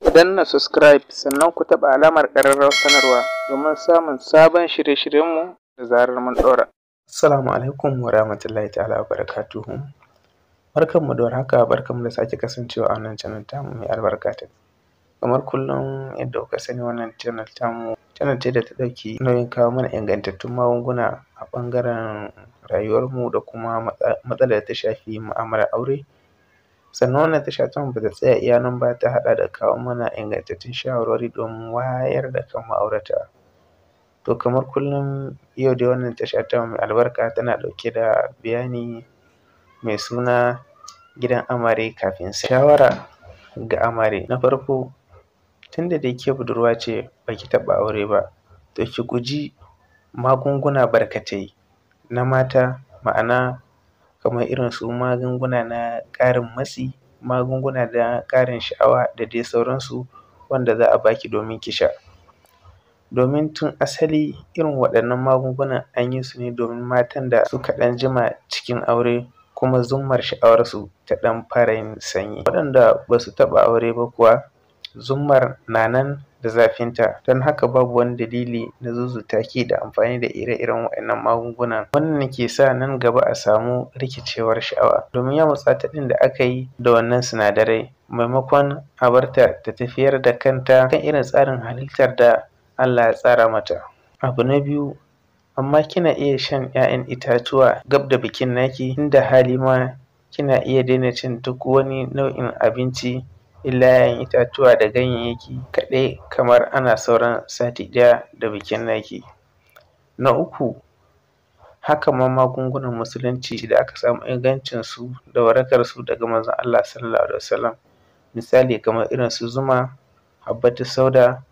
Ku danna subscribe sannan ku taɓa alamar ƙararrawar sanarwa domin samun sabon shirye-shiryenmu da zarar mun ɗora. Assalamu alaikum wa rahmatullahi ta'ala wa barakatuhu. Barkanmu da warhaka, barkanmu da sake kasancewa a wannan channel tamu mai albarka ta. Kamar kullum yadda kuka sani, wannan channel tamu channel ce da ta ɗauki nauyin kawo mana ingantattun magunguna a ɓangaren rayuwarmu da kuma matsalar da ta shafi mu'amalar aure. Sannan wannan tasha tamu ba ta tsaya iya nan ba, ta haɗa da kawo mana ingantattun shawarwari domin wayar da kan ma'aurata. To kamar kullum, yau dai wannan tasha tamu mai albarka tana ɗauke da bayani mai suna gidan amare kafin shawara ga amare. Na farko, tunda dai ke budurwa ce, ba ki taɓa aure ba, to ki guji magunguna barkatai na mata, ma'ana kamar irin su magunguna na ƙarin matsi, magunguna na ƙarin sha'awa da dai sauransu wanda za a ba ki domin ki sha. Domin tun asali irin waɗannan magungunan an yi su ne domin matan da suka ɗan jima cikin aure kuma zummar sha'awarsu ta ɗan fara yin sanyi. Waɗanda ba su taɓa aure ba kuwa, zummar na nan da zafinta, don haka babu wani dalili na zuzuta ki da amfani da ire-iren waɗannan magungunan. Wannan ke sa nan gaba a samu rikicewar sha'awa, domin yamutsa ta ɗin da aka yi da wannan sinadarai, maimakon a bar ta ta tafiyar da kanta kan irin tsarin halittar da Allah ya tsara mata. Abu na biyu, amma kina iya shan ‘ya'yan itatuwa gab da bikin naki, inda hali ma kina iya daina cin duk wani nau'in abinci illa ‘ya'yan itatuwa da ganyayyaki kaɗai, kamar ana sauran sati ɗaya da bikin naki. Na uku, haka ma magungunan musulunci da aka samu ingancinsu da warakarsu daga Manzon Allah Sallallahu Alaihi Wasallam, misali kamar irin su zuma, habbatus sauda,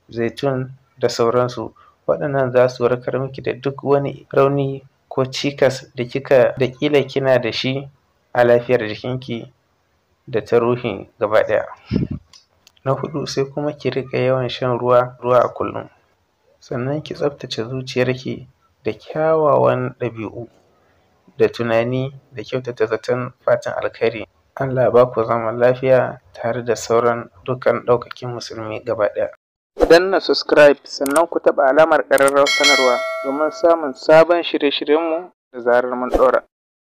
zaitun da sauransu. Waɗannan za su warkar miki da duk wani rauni ko cikas da kika da ƙila kina da shi a lafiyar jikinki da ta ruhi gaba ɗaya. Na huɗu, sai kuma ki riƙa yawan shan ruwa a kullum. Sannan ki tsaftace zuciyarki da kyawawan ɗabi'u da tunani da kyautata zaton fatan alkhairi. Allah ya ba ku zaman lafiya tare da sauran dukkan ɗaukakin musulmi gaba ɗaya. Ku danna subscribe sannan ku taɓa alamar ƙararrawar sanarwa domin samun sabon shirye-shiryenmu da zarar mun ɗora.